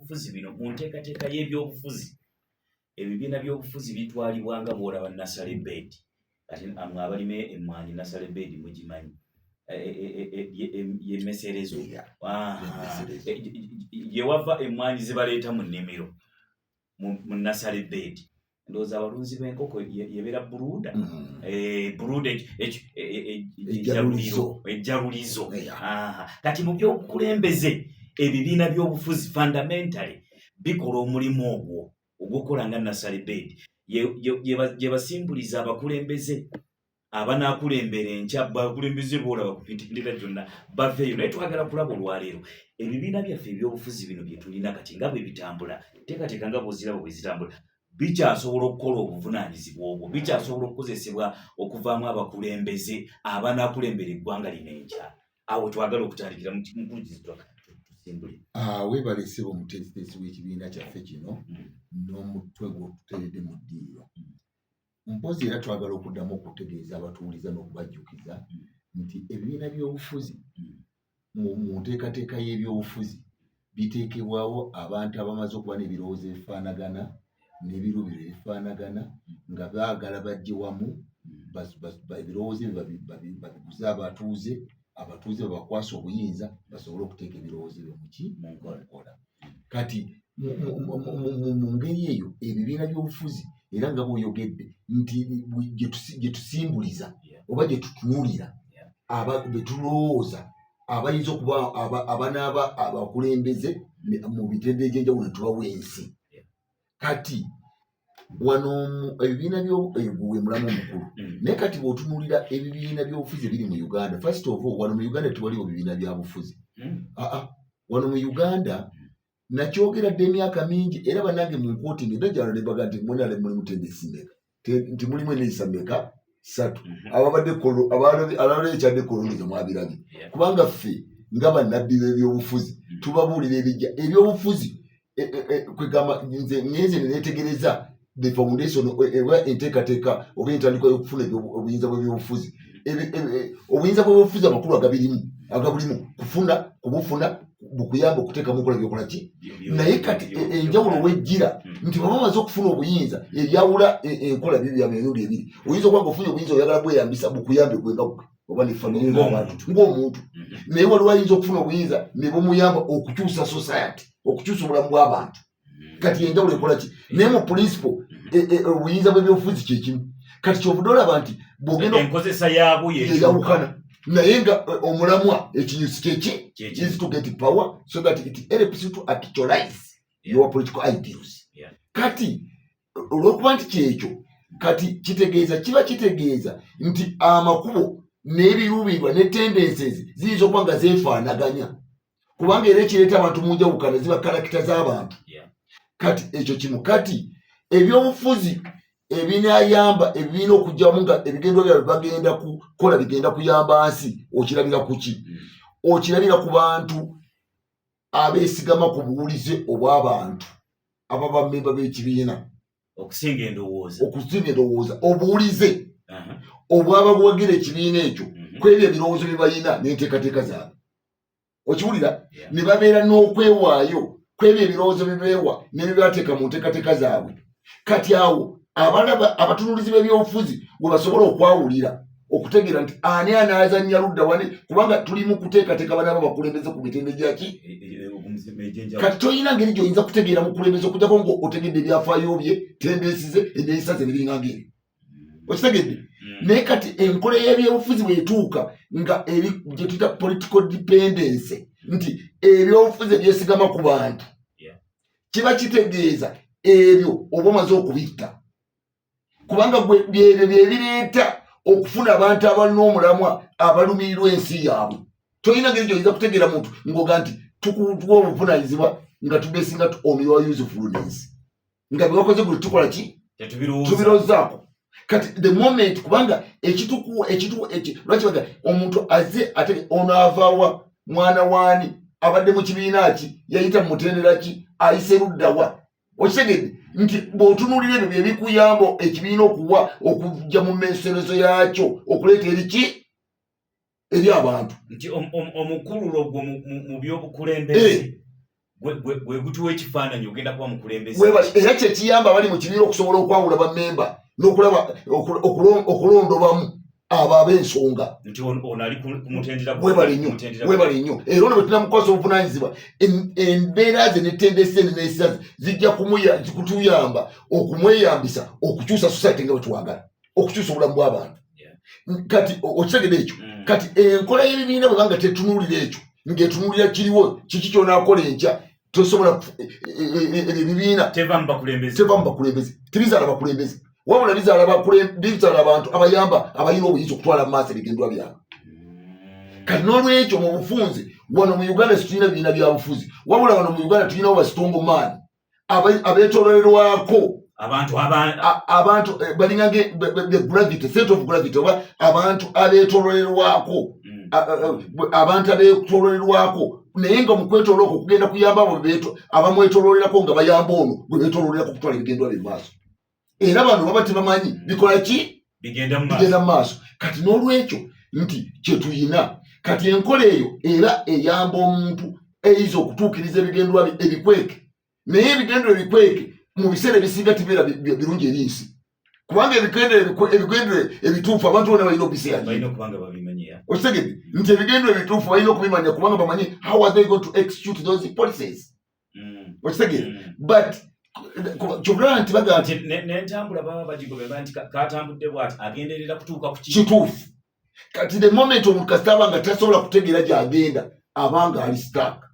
by'obufuzi bino, mu nteekateeka y'ebyobufuzi, ebibiina by'obufuzi bitwalibwa nga bw'olaba nursery bed. Kati amwe abalima emmwanyi, nursery bed mugimanyi, yemeserezo yewava emmwanyi zebaleeta mu nnimiro mu nursery bed. Ndowooza abalunzi b'enkoko yebeera brooder. Brooder, ejjalulizo, ejjalulizo. Kati mu byobukulembeze, ebibiina by'obufuzi fundamentally bikola omulimu ogwo ogwokukola nga nursery bed gye basimbuliza abakulembeze abanaakulembera enkya. Bakulembeze boolaba ku mitendera gyonna baveeyo. Naye twagala kulaba olwaleero ebibiina byaffe ebyobufuzi bino bye tulina kati nga bwe bitambula, teekateeka nga bw'oziraba bwe zitambula, bikyasobola okukola obuvunaanyizibwa obwo? Bikyasobola okukozesebwa okuvaamu abakulembeze abanaakulembera eggwanga lino enkya? Awo twagala okutandikira. Mukulu, tusimbule. Weebale ssebo omuteesiteesi w'ekibiina kyaffe kino n'omutwe gw'otuteeredde mu ddiiro. Mpozi era twagala okuddamu okutegeeza abatuwuliza n'okubajjukiza nti ebibiina by'obufuzi mu nteekateeka y'ebyobufuzi biteekebwawo abantu abamaze okuba n'ebirowoozo ebifaanagana n'ebiruubirwa ebifaanagana, nga baagala bajje wamu, ebirowoozo ebyo babiguze abatuuze, abatuuze babakwase obuyinza basobole okuteeka ebirowoozo ebyo muki? Mu nkola. Kati mu ngeri eyo, ebibiina by'obufuzi, era nga bw'oyogedde nti gye tusimbuliza oba gye tutunuulira be tulowooza abayinza okuba abanaaba abakulembeze mu mitendera egy'enjawulo ne tubawa ensi. Kati wano ebibiina gwe mulamu omukulu. Naye kati bw'otunuulira ebibiina by'obufuzi ebiri mu Uganda, first of all, wano mu Uganda tewaliwo bibiina bya bufuzi. Aa, wano mu Uganda nakyogera dda emyaka mingi, era bannange mu nkooti ngenda gyalo ne mbaga nti munale mulimu tendency meka? Nti mulimu eneeyisa meka? Ssatu. Ababadde abalala ekyadde kolonize mwabirabye, kubanga ffe nga bannabbi b'ebyobufuzi tubabuulira ebijja. Ebyobufuzi kwegamba nze ngenze neneetegereza the foundation oba enteekateeka oba entandikwa y'okufuna obuyinza bw'ebyobufuzi. Obuyinza bw'ebyobufuzi, amakulu agabirimu, agabulimu, kufuna kubufuna bukuyamba okuteeka mu nkola byokola ki. Naye kati enjawulo wejjira nti baba bamaze okufuna obuyinza, ebyawula enkola byo bya mirundi ebiri. Oyinza okuba nga ofunye obuyinza, oyagala bweyambisa bukuyambe gwe nga gwe oba ne family n'abantu ng'omuntu, naye waliwo ayinza okufuna obuyinza ne bumuyamba okukyusa society, okukyusa obulamu bw'abantu. Kati enjawulo ekola ki? Naye mu principle obuyinza bw'ebyobufuzi kyekimu. Kati kyovudde olaba nti bw'ogenda enkozesa yaabwo yeyawukana, naye nga omulamwa, ekinyusi kyeki? Kyeki. Is to get power so that it helps you to actualize your political ideals. Kati olwokuba nti kyekyo, kati kitegeeza, kiba kitegeeza nti amakubo n'ebiruubirwa ne tendencies ziyinza okuba nga zeefaanaganya, kubanga era ekireeta abantu mu njawukana ziba character z'abantu. Kati ekyo kimu. Kati ebyobufuzi ebinayamba ebibiina okujjamu nga ebigendwa byabwe bagenda kukola bigenda kuyamba nsi, okirabira ku ki? Okirabira ku bantu abeesigama ku buwulize obw'abantu ababa memba b'ekibiina okusinga endowooza. Okusinga endowooza, obuwulize obwaba buwagira ekibiina ekyo ku ebyo ebirowoozo bye balina n'enteekateeka zaabwe, okiwulira? Yeah. Ne babeera n'okwewaayo ku ebyo ebirowoozo bye beewa n'ebyo mu nteekateeka zaabwe. Kati awo abalaba, abatunuulizi b'ebyobufuzi we basobola okwawulira, okutegeera nti ani anaazannya ludda wani, kubanga tuli mu kuteekateeka banaaba bakulembeze ku mitende gyaki. Egy'enjawulo. Kati toyina ngeri gy'oyinza kutegeera mukulembeze okujjako nga otegedde ebyafaayo bye, tendency ze, enneeyisa ze nebiringa ngeri, okitegedde? Naye kati enkola y'ebyobufuzi bwetuuka nga eri gye tuyita political dependency, nti ebyobufuzi ebyesigama ku bantu, kiba kitegeeza ebyo oba omaze okubitta, kubanga gwe byebyo byebireeta okufuna abantu abalina omulamwa, abalumirirwa ensi yaabwe. Tolina ngeri gyoyinza kutegeera muntu ng'oga nti tukuwa obuvunanyizibwa nga tubesinga on your usefulness, nga byewakoze gwe tukola ki? Tetubirowooza. Tubirowoozaako. Kati the moment, kubanga ekitukuwa ekitu lwaki baga omuntu azze ate ono avaawa, mwana waani, abadde mu kibiina ki, yayita mu mutendera ki, ayise luddawa, okitegedde nti bw'otunuulira ebyo bye bikuyamba ekibiina okuwa okujja mu menserezo yaakyo okuleeta eriki eri abantu. Nti omukululo gwo mu byobukulembeze. Gwe gutuwa ekifaananyi ogenda kuba mukulembeze. Era kyekiyamba abali mu kibiina okusobola okwawula bammemba n'okulaba okulondobamu abo ab'ensonga. Nti ono ali ku mutendera. Webale nnyo, webale nnyo. Era ono bwe tunamukwasa obuvunaanyizibwa, embeera ze netendese nenesiza ze zijja kutuyamba okumweyambisa okukyusa society nga bwe twagala okukyusa obulamu bw'abantu. Kati okitegede ekyo? Kati enkola y'ebibiina bwebanga tetunuulira ekyo, ng'etunuulira kiriwo kiki kyonaakola enkya, tosobola ebyo ebibiina teva mu bakulembeze. Teva mu bakulembeze, tebizaala bakulembeze, wabula bizaala abantu abayamba abalina obuyinza okutwala mu maaso ebigendwa byabwe. Kati n'olwekyo mu bufunze wano mu Uganda situlina bibiina bya bufuzi, wabula wano mu Uganda tulinawo ba strong man abeetoololerwako abantu abantu balinga gravity, center of gravity, oba abantu abeetoololerwako, abantu abeetoololerwako, naye nga mu kwetoola okwo kugenda kuyamba abo abamwetoololerako, nga bayamba ono gwe beetoololerako okutwala ebigendwa bye mu maaso. Era bano baba tebamanyi bikola ki bigenda mu maaso. Bigenda mu maaso. Kati n'olwekyo nti kyetuyina kati enkola eyo era eyamba omuntu eyinza okutuukiriza ebigendwa bye ebikweke, naye ebigendwa ebikweke mu biseera ebisinga tibeera birungi eri nsi, kubanga ebigendwa ebituufu abantu bonna balina okubiseera. Balina okuba nga babimanyi ya. Okitegedde nti ebigendwa ebituufu balina okubimanya, kubanga bamanyi how are they going to execute those policies. Okitegeera? But kyobulaba nti bagamba nti n'entambula baba bagigobeba nti katambudde bwati, agenderera kutuuka ku ki? Kituufu. Kati the moment omuntu kasita aba nga tasobola kutegeera gyagenda, abanga ali stuck.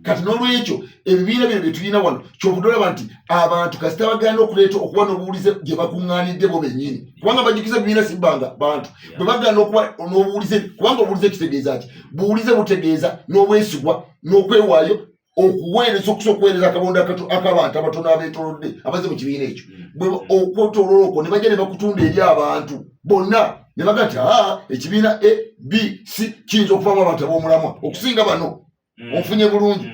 Kati n'olwekyo ebibiina bino bye tulina wano, kyovudde olaba nti abantu kasita bagenda okuleeta okuba n'obuwulize gye bakuŋŋaanidde bo bennyini, kubanga bajukiza ebibiina sibbanga bantu bwe bagenda okuba n'obuwulize, kubanga obuwulize kitegeeza ki? Buwulize butegeeza n'obwesigwa n'okwewaayo okuweereza, okusobola okuweereza akabondo ak'abantu abatono abeetolodde abaze mu kibiina ekyo. Bwe okwetoloola okwo ne bajja ne bakutunda eri abantu bonna ne baga nti aa ekibiina A B C kiyinza okuvaamu abantu ab'omulamwa okusinga bano. Onfunye bulungi?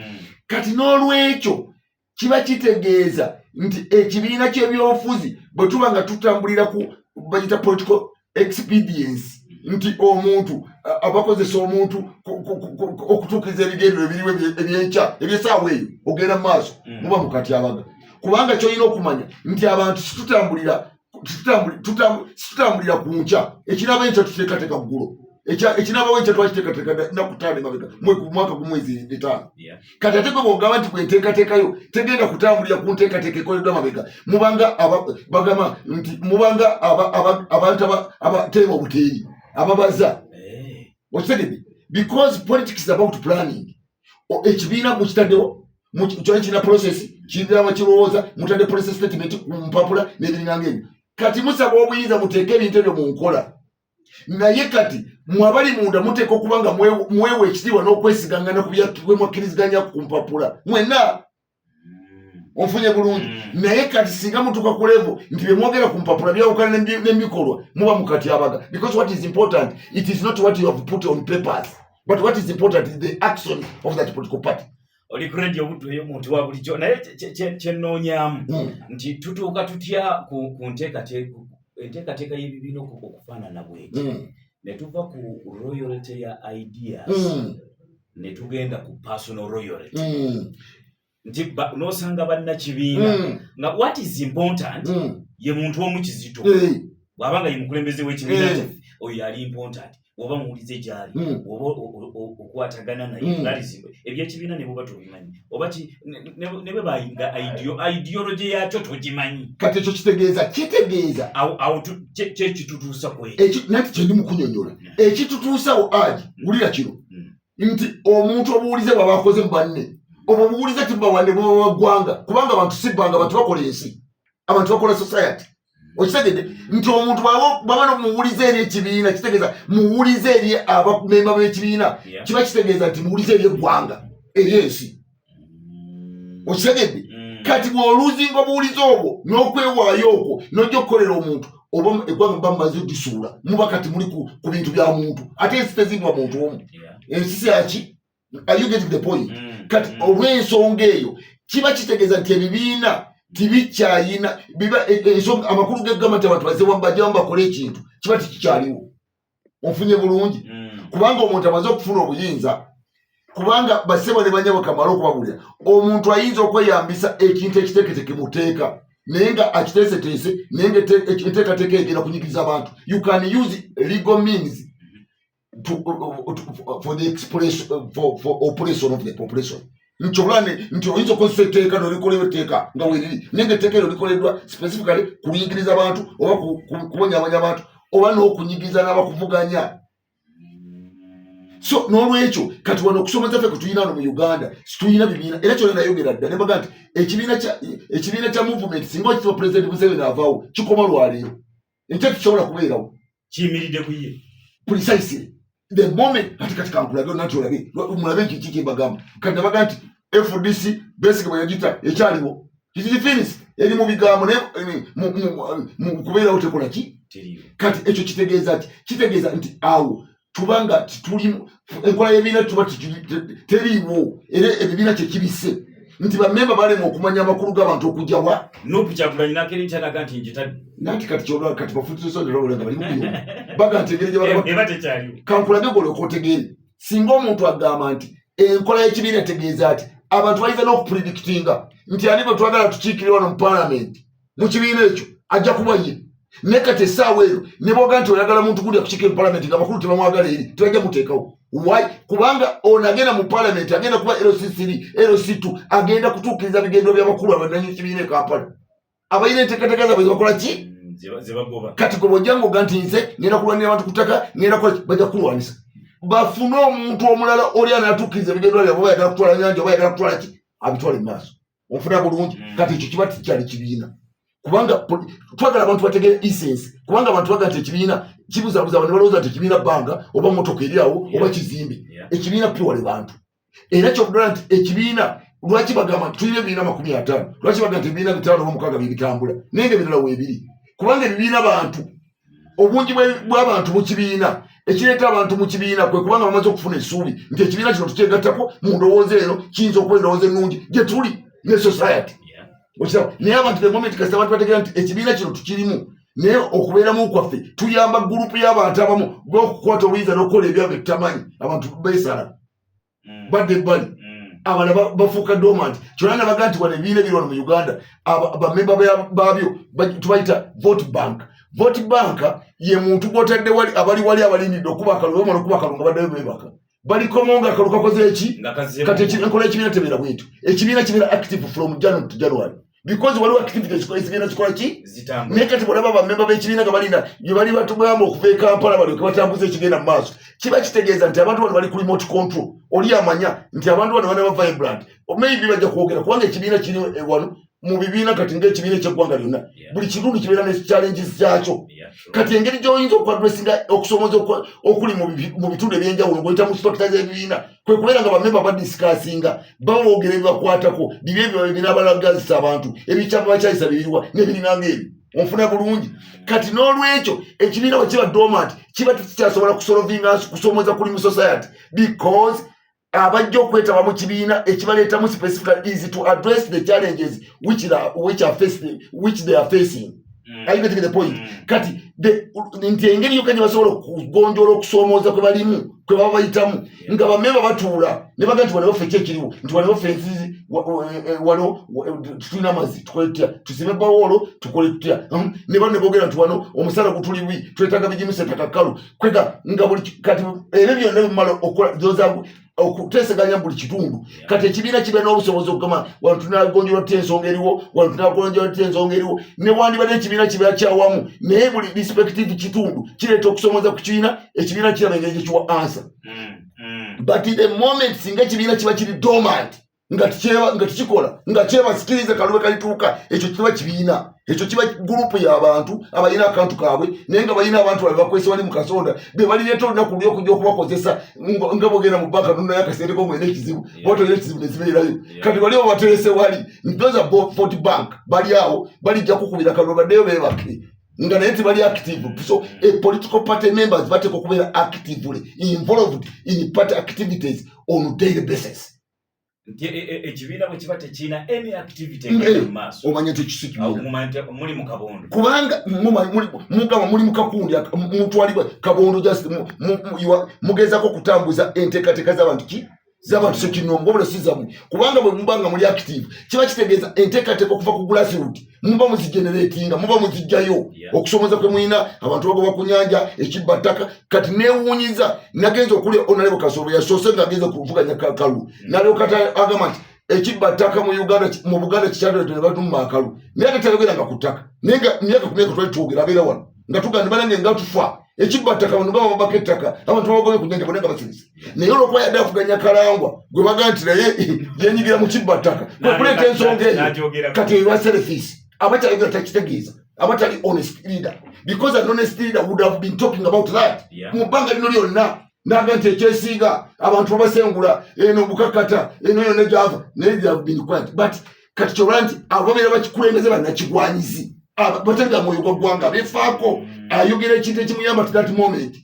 Kati n'olwekyo kiba kitegeeza nti ekibiina ky'ebyobufuzi bwe tuba nga tutambulira ku bagita political expedience, nti omuntu abakozesa omuntu okutuukiriza ebigendero ebiriwo ebyenkya, ebyesaawa eyo ogenda mu maaso, muba mukatyabaga, kubanga kyolina okumanya nti abantu situtambulira ku nkya. Ekiraba enkya tuteekateeka ggulo, ekinabawo enkya twakiteekateeka nnaku 5 emabega, mwaka gumwezi 5. Kati ate gwe bwogamba nti bwenteekateekayo tegenda kutambulira ku nteekateeka ekoleddwa mabega, mubanga bagamba nti mubanga abantu abateeba obuteeyi ababaza. Okitegedde? Because politics is about planning. Ekibiina mukitaddewo, kyona kirina process, kirina kirowooza, mutadde process statement ku mpapula n'ebiringanga ebyo. Kati musaba obuyinza muteeke ebintu ebyo mu nkola, naye kati mwabali munda muteeka okuba nga mwewa ekitiibwa n'okwesigangana ku bye mwakkiriziganya ku mpapula mwenna. Onfunye bulungi? Naye kati singa mutuuka ku level nti byemwogera ku mpapula byawukana n'emikolwa, muba mukatyabaga, because what is important, it is not what you have put on papers, but what is important is the action of that political party. Oli ku radio Buddu ey'omuntu wa bulijjo, naye kyennoonyaamu nti tutuuka tutya ku enteekateeka y'ebibiina okufaanana bweti, ne tuva ku royalty ya ideas ne tugenda ku personal royalty, nti n'osanga bannakibiina nga what is important ye muntu omu Kizito, bw'aba nga ye mukulembeze w'ekibiina kyaffe, oyo yali important, oba muwulize gy'ali, oba okwatagana naye. That is, ebyekibiina ne buba tobimanyi, oba ne bwe bayinga ideology yakyo togimanyi. Kati ekyo kitegeeza Awo kyekitutuusa ku ekyo. Nanti kyendi mukunyonyola ekitutuusawo agi, wulira kino, nti omuntu obuwulize bwaba akoze mu banne, obwo obuwulize tibuba wanne, buba wa ggwanga, kubanga abantu si bbanga, abantu bakola ensi, abantu bakola society. Okitegedde nti omuntu bw'aba nomuwulize eri ekibiina, kitegeeza muwulize eri abamemba b'ekibiina, kiba kitegeeza nti muwulize eri eggwanga, eri ensi. Okitegedde? Kati bw'oluzinga obuwulize obwo n'okwewaayo okwo n'ojja okukolera omuntu, oba eggwanga muba mumaze odisuula, muba kati muli ku bintu bya muntu, ate ensi tezimbibwa muntu omu. Ensi si yaki? Are you getting the point? Kati olw'ensonga eyo kiba kitegeeza nti ebibiina tibikyayina biba ensonga, amakulu gegamba nti abantu baze bajjamu bakole ekintu kiba tekikyaliwo. Onfunye bulungi? Kubanga omuntu amaze okufuna obuyinza. Kubanga basebo ne banyabo, kamala okubabulira, omuntu ayinza okweyambisa ekintu ekiteeketeke mu tteeka, naye nga akiteeseteese, naye nga enteekateeka egenda kunyigiriza abantu. You can use legal means for the expression for oppression of the population. Nkyobulane nti oyinza okukozesa etteeka nolikolewo etteeka nga weriri, naye nga etteeka eryo likoleddwa specifically kuyigiriza abantu oba kubonyabonya abantu oba n'okunyigiriza n'abakuvuganya. So n'olwekyo kati wano okusomesa ffe kwe tulina wano mu Uganda, situlina bibiina. Era kyona nayogera dda nembaga nti ekibiina kya movement, singa okitiba President Museveni avaawo, kikoma lwaleero, enkya tekisobola kubeerawo. Kiyimiridde ku ye. Precisely, the moment kati kankulage nati olabe, mulabe kiki kyembagamba. Kati nabaga nti FDC Besigye bwe yagita ekyaliwo kiki? Finished. Eri mu bigambo, naye mu kubeerawo tekola ki? Teriyo. Kati ekyo kitegeeza ki? Kitegeeza nti awo tubanga tituli enkola y'ebibiina, tuba teriiwo. Era ebibiina kyekibise nti bamemba balema okumanya amakulu g'abantu okujjawa. NUP, Kyagulanyi nakeri nkyanaga nti njitadde. Nanti kati kyolwa kati bafutisonera nga bali mubiyumba baga nti engeri gye bagamba eba tekyaliwo. Kankulage gwolyoka otegeere. Singa omuntu agamba nti enkola y'ekibiina etegeeza ati abantu bayinza n'okupredictinga nti ani bwe twagala tukiikire wano mu paalamenti mu kibiina ekyo ajja kuba ye. Naye kati essaawa eyo ne bwoga nti oyagala muntu guli akukiikire mu paalamenti, nga abakulu tebamwagala eri, tebajja muteekawo. Why? Kubanga ono agenda mu paalamenti agenda kuba LC3, LC2, agenda kutuukiriza bigendo by'abakulu abananyi kibiina e Kampala abalina enteekateeka zaabwe zebakola ki? Zebagoba. Kati gwe bwojja ngaoga nti nze ngenda kulwanira abantu ku ttaka, ngenda kukola ki, bajja kulwanisa bafune omuntu omulala oli anaatuukiriza ebigendwa byabwe. Oba ayagala kutwala nyanja, oba ayagala kutwala ki, abitwale mu maaso. Onfuna bulungi? Kati ekyo kiba tekyali kibiina, kubanga twagala abantu bategere essence, kubanga abantu baga nti ekibiina kibuzabuza abantu, balowooza nti ekibiina bbanga oba motoka eri awo oba kizimbe. Ekibiina purely bantu. Era kyokudala nti ekibiina, lwaki bagamba nti tulina ebibiina 50? Lwaki bagamba nti ebibiina 5 oba 6 byebitambula, naye nga ebirala weebiri? Kubanga ebibiina bantu. Obungi bw'abantu mu kibiina, ekireeta abantu mu kibiina kwe kubanga bamaze okufuna essuubi nti ekibiina kino tukyegattako mu ndowooza eno, kiyinza okuba endowooza ennungi gye tuli ne society. Okiraba? Naye abantu, the moment kasita abantu bategeera nti ekibiina kino tukirimu, naye okubeeramu kwaffe tuyamba gurupu y'abantu abamu b'okukwata obuyinza n'okukola ebyabwe tutamanyi, abantu beesala badda ebbali. Abalala bafuuka dormant. Kyonna nabaga nti wano ebibiina ebiri wano mu Uganda, bamemba baabyo tubayita vote bank. Vote bank ye muntu gwotadde wali, abali wali abalindidde okuba akalulu. Bamala okuba akalulu nga baddayo beebaka, balikomo nga akalulu kakoze eki? Nga kazzeemu. Kati enkola y'ekibiina tebeera bwetyo. Ekibiina kibeera active from January to January, because waliwo activities ezigenda zikola ki? Zitambula. Naye kati bwolaba bamemba b'ekibiina nga balina bye bali batugamba okuva e Kampala balyoke batambuza ekigenda mu maaso, kiba kitegeeza nti abantu bano bali ku remote control. Oli amanya nti abantu bano banaba vibrant, maybe bajja kwogera, kubanga ekibiina kiri wano mu bibiina. Kati ng'ekibiina ekyeggwanga lyonna, buli kitundu kibeera ne challenges kyakyo. Kati engeri gy'oyinza okuaddressinga okusomooza okuli mu bitundu ebyenjawulo ng'oyita mu structure z'ebibiina kwe kubeera nga bamemba badiscussinga, baboogera ebibakwatako, bibi ebyo ebinabalagazisa abantu, ebikyapa bakyayisa bibiriwa n'ebirinanga ebyo. Onfuna bulungi? Kati n'olwekyo ekibiina bwe kiba dormant, kiba tekikyasobola kusolvinga kusomooza kuli mu society, because abajja okwetaba mu kibiina ekibaleetamu specifically is to address the challenges which they are facing. Are you getting the point? Mm. Kati nti engeri yokka gye basobola okugonjoola okusoomooza kwe balimu, kwe baba bayitamu, nga bamemba batuula ne baga nti wano waffe ki ekiriwo, nti wano waffe enzizi wano tulina amazzi, tukole tutya? Tusibe borehole, tukole tutya? Ne bano ne boogera nti wano omusala gutuli bubi, twetaaga bigimusa ettaka kkalu. Kwega nga buli kati ebyo byonna bimala okukola those okuteeseganya buli kitundu. Kati ekibiina kibeera n'obusobozi okugamba wano tunagonjola tutya ensonga eriwo, wano tunagonjola tutya ensonga eriwo. Ne wandibadde ekibiina kibeera kyawamu, naye buli respective kitundu kireeta okusomooza ku kibiina, ekibiina kiraba engeri gyekiwa answer. But the moment singa ekibiina kiba kiri dormant, nga tekikola, nga kyebasikiriza kalube kalituuka, ekyo kiba kibiina, ekyo kiba gurupu y'abantu abalina akantu kaabwe, naye nga balina abantu babe bakwese wali mu kasonda be balireeta olunaku luli okujja okubakozesa, nga bwogenda mu banka nonayo akasente ko ng'olina ekizibu, bwata olina ekizibu nezibeerayo. Kati bali obaterese wali, those are vote bank, bali awo balijja kukubira kalulu baddeyo beebake, nga naye tebali active. So a political party members bateeka okubeera actively involved in party activities on daily basis. Nti ekibiina bwe kiba tekirina any activity egenda mu maaso, omanya nti ekisi awo kibiina mumanya nti muli mu kabondo. Kubanga mugamba muli mu kakundi mutwalibwa kabondo, just mugezaako okutambuza enteekateeka z'abantu ki. Z'abantu sekinoomu, wabula si zammwe, kubanga bwe muba nga muli active kiba kitegeeza enteekateeka okuva ku grassroot muba muzigeneratinga, muba muzijjayo. Okusomooza kwe mulina, abantu bagoba ku nyanja, ekibba ttaka. Kati neewuunyiza nagenza okulya Honorable Kasolo yasoose ng'agenza kuvuganya kalulu, nalyoka agamba nti ekibba ttaka mu Uganda, mu Buganda kikyadde ne batumma akalu, naye ate tayogeranga ku ttaka. Naye nga myaka ku myaka twali twogera, abeera wano nga tugamba, banange, nga tufa ekibba ttaka, bano nga bababako ettaka, abantu babagobye ku nyanja, bonna nga basirise. Naye olwokuba yadde avuganya Kalangwa gwe baga nti naye yenyigira mu kibba ttaka, kwe kuleeta ensonga eyo. Kati eyo selfish, abakyayogera takitegeeza, abatali honest leader, because an honest leader would have been talking about that mu bbanga lino lyonna, naga nti ekyesinga abantu babasengula eno bukakata eno yonna gyava, naye they have been quiet. But kati kyobala nti abo babeera bakikulembeze bannakigwanyizi, batali ba mwoyo gwa ggwanga, befaako. Ayogera ekintu ekimuyamba to that moment.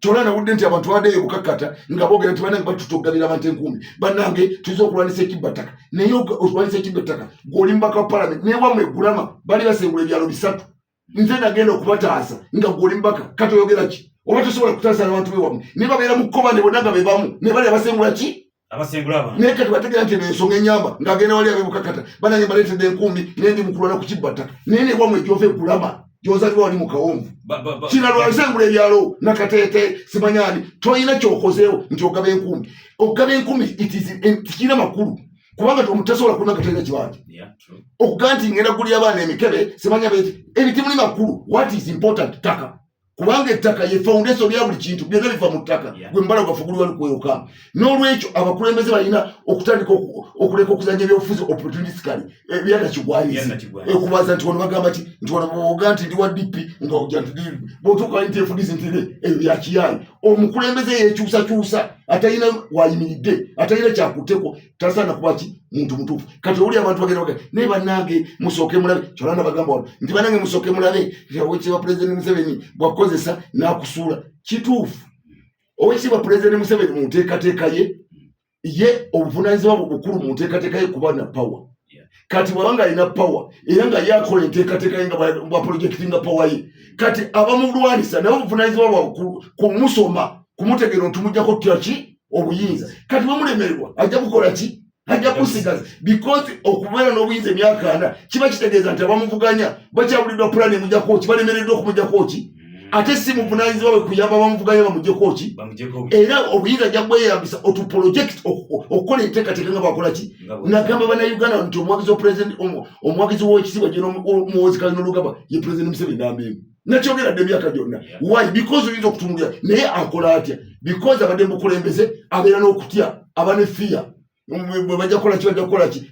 Kyolaba nawulidde nti abantu babaddeyo bukakata nga boogera nti bannange batutogabira abantu enkumbi, bannange tuyinza okulwanisa ekibba ttaka. Naye okulwanisa ekibba ttaka gw'oli mubaka wa palamenti, naye wammwe Gulama bali basengula ebyalo bisatu, nze nagenda okubataasa, nga gw'oli mubaka. Kati oyogera ki? Oba tosobola kutaasa abantu bewammwe, naye babeera mu kkoba ne bonna nga be bamu ne bali abasengula ki? Abasengula abantu. Naye kati bategeera nti eno ensonga enyamba ng'agenda wali abebukakata, banange mbaleetedde enkumbi, naye ndi mukulwana ku kibba ttaka. Naye newammwe gyova egulama gyozalibwa wali mu kawonvu, kina lwasengula ebyalo Nakateete simanyani, toyina kyokozeewo nti ogaba enkumbi. Okugaba enkumbi tekirina makulu, kubanga omuntu tasobola kulima nga talina kibanja. Okugaa nti ngenda gulya abaana emikebe simanya beti, ebyo temuli makulu. What is important ttaka, kubanga ettaka ye foundation ya buli kintu, byonna biva mu ttaka. Gwe mubala gwaffe guli wali kweyoka. N'olwekyo abakulembeze balina okutandika okuleka okuzanya ebyobufuzi opportunistically, ebyanakigwanyizi, okubaza nti wano bagamba ki, nti wano bwoga nti ndi wa DP nga ojja nti bwotuuka nti FDC nti ebyo byakiyaayi. Omukulembeze yekyusakyusa, atalina wayimiridde, atalina kyakutteko, tasaana kuba ki muntu mutuufu. Kati owuli abantu bagenda bagenda, naye bannange musooke mulabe. Kyolanda bagamba wano nti bannange musooke mulabe Oweekitiibwa Pulezidenti Museveni bwakukozesa n'akusuula. Kituufu, Oweekitiibwa Pulezidenti Museveni mu nteekateeka ye, ye obuvunaanyizibwa bwe bukulu mu nteekateeka ye kuba na power. Kati bw'aba nga alina power era nga ye akola enteekateeka ye nga bwa projectinga power ye, kati abamulwanisa nabo obuvunaanyizibwa bwabwe kumusoma, kumutegeera nti tumuggyako tutya ki obuyinza. Kati bwemulemererwa ajja kukola ki? Ajja kusigaza, because okubeera n'obuyinza emyaka 40 kiba kitegeeza nti abamuvuganya bakyabuliddwa pulani emujjako ki, balemereddwa okumujjako ki. Ate si muvunanyizibwa bwe kuyamba bamuvuganya bamuggyeko ki, era obuyinza ajja bweyambisa otu project okukola enteekateeka nga bwakola ki. Nagamba bannayuganda nti omuwagizi wa president, omuwagizi w'ekitiibwa Gen Muhoozi Kainerugaba ye President Museveni nambeemu. Nakyogera dde emyaka gyonna. Why? Because oyinza okutunulira naye akola atya, because abadde mukulembeze abeera n'okutya, aba ne fear bwe bajja kukola ki, bajja kukola ki.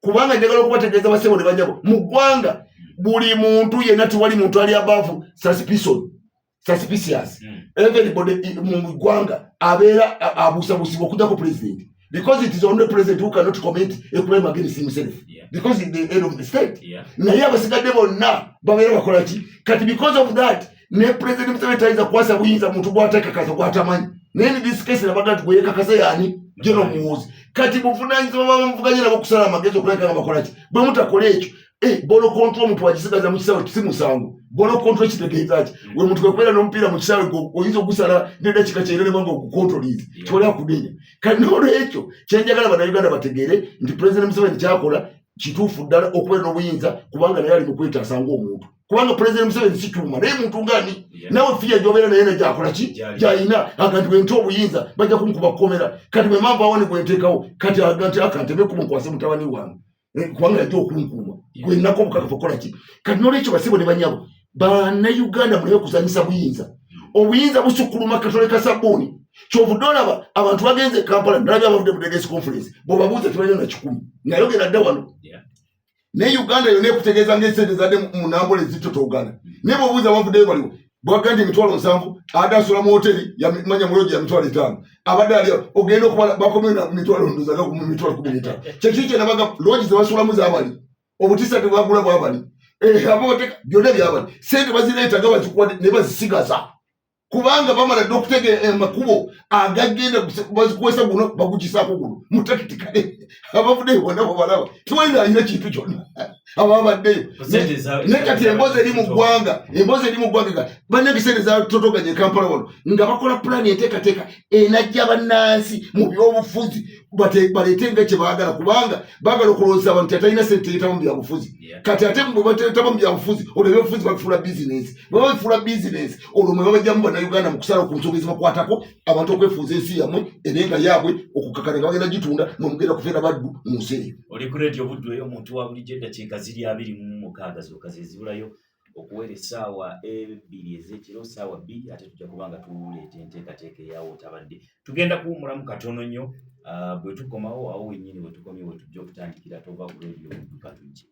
Kubanga njagala okubategeeza basebo ne banyabo mu ggwanga, buli muntu yenna, tewali muntu ali above suspicion, suspicious. Everybody mu ggwanga abeera abuusabuusibwa okujjako president, because it is only president who cannot commit a crime against himself, because he is the head of the state. Naye abasigadde bonna babeera bakola ki? Kati because of that ne President Museveni tayinza kukwasa buyinza muntu gwatekakasa, gwatamanyi. Naye in this case nabaga nti gweyekakasa yaani? General Muhoozi. Kati buvunanyizibwa bamuvuganya nabo okusala amagezi okulabika nga bakola ki. Bwe mutakola ekyo, ball control omuntu wagisigaza mu kisaawe si musango. Ball control kitegeeza ki? We muntu kwekubeera n'omupiira mu kisaawe, oyinza ogusala n'eddakiika kyenda ne banga ogukontrolize, kiwali akunenya. Kati n'olwekyo kyenjagala Bannayuganda bategeere nti President Museveni kyakola kituufu ddala okubeera n'obuyinza, kubanga naye ali mu kwetaasa ng'omuntu, kubanga President Museveni si kyuma, naye muntu ngani nawe fear gyobeera naye negyakola ki gyayina, aga nti bwenta obuyinza bajja kunkuba kukomera. Kati bwe mpamvu awo ne gwenteekawo, kati aga nti akanteme kuba nkwase mutabani wange, kubanga yajja okunkuuma, gwenako obukakafu okukola ki. Kati n'olwekyo basebo ne banyabo Bannayuganda, muleme kuzanyisa buyinza. Obuyinza busukkuluma katole ka sabbuuni. Kyovudde olaba abantu bagenze e Kampala, nalabye abavudde mu delegates conference, bw'obabuuza tebalina na 100. Nayogera dda wano, naye Uganda yonna ekutegeeza ngaesente zadde mu nambole zitotogana, naye bw'obuuza abavuddeyo baliwo bwaga nti 700,000 adde asula mu hoteri manya mu lodge ya 50,000, abadde ali ogenda okubala bakomye na mitwalo ndozaga mu 15,000. Kyekiri kyenabaga, lodge zebasulamu zabali, obutisa tebwagula bwabali, abooteka byonna byabali, sente bazireeta nga bazikuwadde naye bazisigaza, kubanga bamala dde okutegeera amakubo agagenda bazikuwesa guno bagugisaako guno mu tactically. Abavuddeyo bonna bwebalaba tewali alina kintu kyonna. Ababaddeyo naye kati emboozi eri mu ggwanga, emboozi eri mu ggwanga ga bannange, sente zatotoganye e Kampala wano nga bakola pulaani, enteekateeka enajja bannansi mu byobufuzi, baleete nga kye baagala, kubanga baagala okulowooza abantu atalina sente yetaba mu byabufuzi. Kati ate bwe batetaba mu byabufuzi, olwo ebyobufuzi babifuula bizinensi. Bwe babifuula bizinensi, olwo mwe babajjamu Bannayuganda mu kusalawo ku nsonga ezibakwatako, abantu okwefuuza ensi yammwe ebe nga yaabwe, okukakana nga bagenda gitunda, mwe mugenda kufeera baddu mu nsi eyo. Oli ku Radio Buddu eyo, omuntu wa bulijjo. Eddakiika ziri 26 zokka ze zibulayo okuwera essaawa 2 ez'ekiro, ssaawa 2, ate tujja kuba nga tuleeta enteekateeka eyawo otabadde. Tugenda kuwumulamu katono nnyo. Bwe tukomawo, awo wennyini we tukomye we tujja okutandikira. Tova ku Radio Buddu, katujje.